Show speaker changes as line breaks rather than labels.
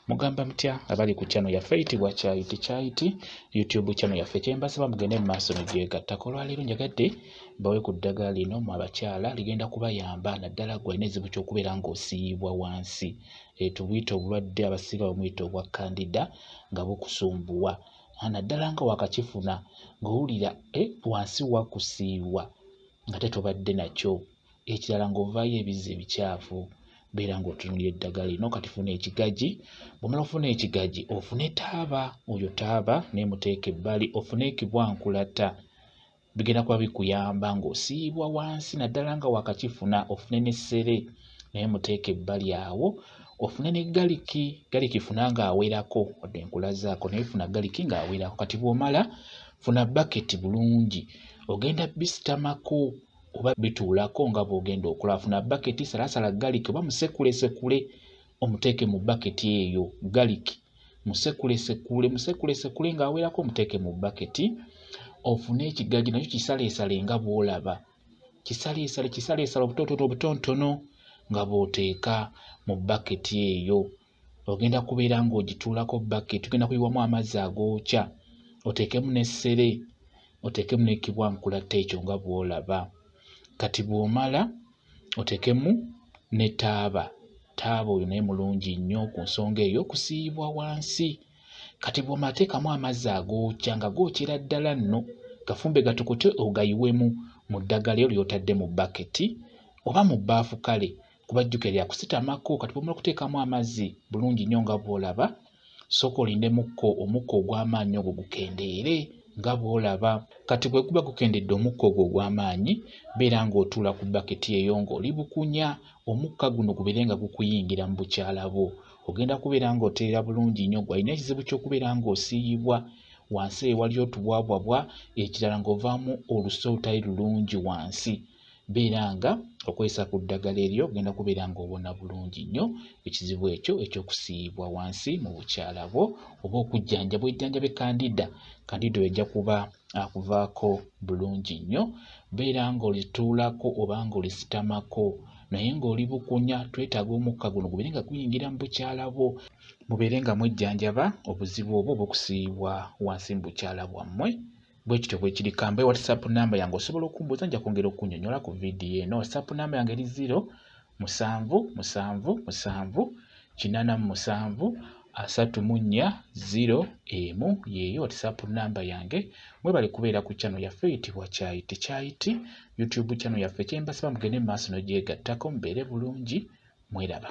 Mugamba mutya abali ku channel yaffe eyitibwa Kyayiti Kyayiti YouTube channel yaffe, kyembasaba mugende mu maaso negyegattako. Olwaleero njagadde bawe ku ddagala lino mu abakyala, ligenda kubayamba naddala gwe alina ekizibu ky'okubeera ng'osiiyibwa wansi. Tubuyita obulwadde abasinga bamuyita obwa kandida nga bukusumbuwa, naddala nga wakakifuna ng'owulira wansi wakusiiwa nga tetobadde nakyo. Ekirala ng'ovaayo ebizzi ebikyafu, beera ng'otunuulira eddagala lino. Kati funa ekigaji, bw'omala ofuna ekigaji ofune taaba, oyo taaba naye muteeke ebbali, ofune ekibwankulata, bigenda kuba bikuyamba ng'osiiyibwa wansi naddala nga wakakifuna. Ofune n'essere naye muteeke ebbali awo, ofune ne galiki, galiki funa ng'awerako, wadde nkulazaako naye funa galiki ng'awerako. Kati bw'omala funa baketi bulungi, ogenda bisitamako oba bituulako nga bw'ogenda okulaba. Funa baketi, salasala galiki oba musekulesekule omuteeke mu baketi eyo. Galiki musekulesekule, musekulesekule ng'awerako omuteeke mu baketi. Ofune ekigaji nakyo kisaleesale nga bw'olaba, kisaleesale kisaleesale obutonotono obutonotono nga bw'oteeka mu baketi eyo. Ogenda kubeera ng'ogituulako baketi, ogenda kuyiwamu amazzi agookya, oteekemu n'essere, oteekemu n'ekibwankulatta ekyo nga bw'olaba. Kati bw'omala oteekemu ne taaba, taaba oyo naye mulungi nnyo ku nsonga eyo okusiiyibwa wansi. Kati bw'omala teekamu amazzi agookya nga gookyera ddala nno, gafumbe gatokote ogayiwemu mu ddagala eryo ly'otadde mu baketi oba mu bbaafu, kale kuba jjukira lyakusitamako. Kati bw'omala okuteekamu amazzi bulungi nnyo nga bw'olaba, sooka olindemukko omukka ogw'amaanyi ogwo gukendeere nga bw'olaba. Kati bwe guba gukendedde omukka ogwo ogw'amaanyi, beera ng'otuula ku baketi eyo ng'oli bukunya, omukka guno gubeere nga gukuyingira mu bukyala bwo. Ogenda kubeera ng'otereera bulungi nnyo. Gwe alina ekizibu ky'okubeera ng'osiiyibwa wansi ewali otubwabwabwa, ekirala ng'ovaamu olusu olutali lulungi wansi, beera nga okozesa ku ddagala eryo, ogenda kubeera ng'owona bulungi nnyo ekizibu ekyo eky'okusiiyibwa wansi mu bukyala bwo, oba okujjanjaba ojjanjabe kandida, kandida oyo ajja kuba akuvaako bulungi nnyo. Beera ng'olituulako oba ng'olisitamako naye ng'oli bukunya, twetaaga omukka guno gubeere nga guyingira mu bukyala bwo. Mubeere nga mwejjanjaba obuzibu obwo obw'okusiiyibwa wansi mu bukyala bwammwe. Bwe kityo bwe kiri. Kambe WhatsApp namba yange osobola okumbuuza, nja kwongera okunnyonnyola ku vidiyo eno. WhatsApp namba yange eri 0 7 7 7 87 34 0 1, yeeyo WhatsApp namba yange. Mwebale kubeera ku channel yaffe eyitibwa Kyayiti Kyayiti YouTube channel yaffe. Kyembasaba mugende mu maaso n'ogyegattako, mubeere bulungi, mweraba.